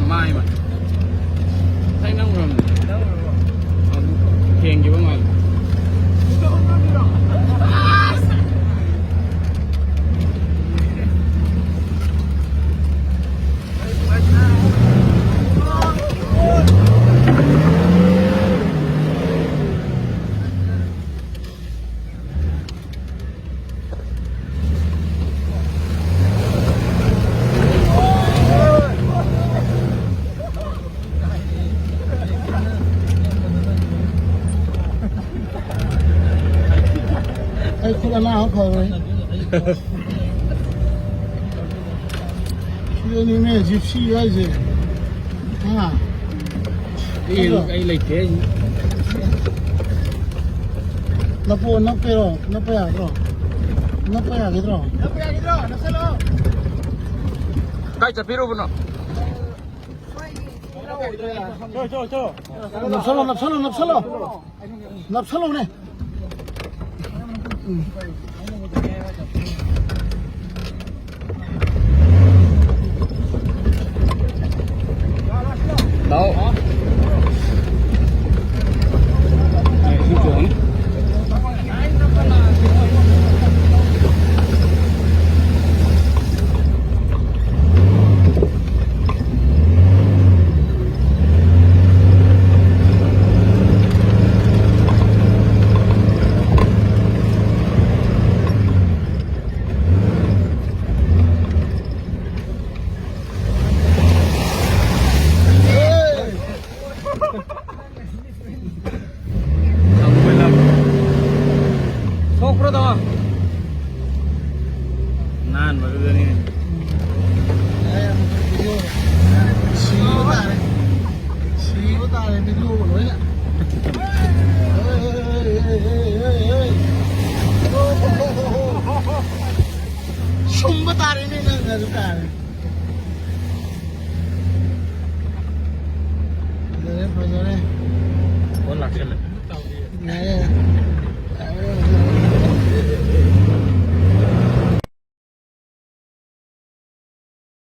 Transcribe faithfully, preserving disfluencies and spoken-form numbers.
ꯃꯥꯏ ꯃꯥ꯫ ꯉꯁꯥꯏ ꯅꯝꯈ꯭ꯔꯕꯅꯦ꯫ ꯅꯝꯈ꯭ꯔꯕꯣ? ꯑꯗꯨ ꯊꯦꯡꯈꯤꯕ ꯃꯥꯜꯂꯦ꯫ ꯑꯩ ꯈꯨꯠ ꯑꯅꯥ ꯑꯃ ꯐꯔꯣꯏ꯫ ꯁꯤꯗꯅꯤꯅꯦ ꯖꯤꯞꯁꯤ ꯍꯥꯏꯁꯦ꯫ ꯍꯥ? ꯑꯩ, ꯑꯩ ꯂꯩꯇꯦ꯫ ꯅꯞꯄꯣ, ꯅꯞꯄꯦꯔꯣ? ꯅꯞꯄ ꯌꯥꯒꯗ꯭ꯔꯣ? ꯅꯞꯄ ꯌꯥꯒꯗ꯭ꯔꯣ? ꯀꯥꯏ ꯆꯠꯄꯤꯔꯨꯕꯅꯣ? ꯅꯞꯁꯜꯂꯣ, ꯅꯞꯁꯜꯂꯣ, ꯅꯞꯁꯜꯂꯣ꯫ ꯅꯞꯁꯜꯂꯣꯅꯦ꯫ ꯂꯥꯛꯑꯣ꯫ ꯑꯦ, ꯁꯤ ꯇꯣꯡꯉꯤ꯫ ꯁꯣꯛꯄ꯭ꯔꯣ ꯇꯥꯃꯣ? ꯅꯥꯟꯕꯗꯨꯗꯅꯤꯅꯦ꯫ ꯁꯤꯕ ꯇꯥꯔꯦ꯫ ꯁꯤꯕ ꯇꯥꯔꯦ, ꯃꯤꯠꯂꯨꯕ ꯂꯣꯏꯅ꯫ ꯁꯨꯝꯕ ꯇꯥꯔꯦꯅꯦ, ꯅꯪ ꯑꯗꯨ ꯇꯥꯔꯦ꯫ ꯐꯖꯔꯦ, ꯐꯖꯔꯦ꯫ ꯐꯣꯟ ꯂꯥꯛꯁꯜꯂꯦ꯫ ꯌꯥꯔꯦ꯫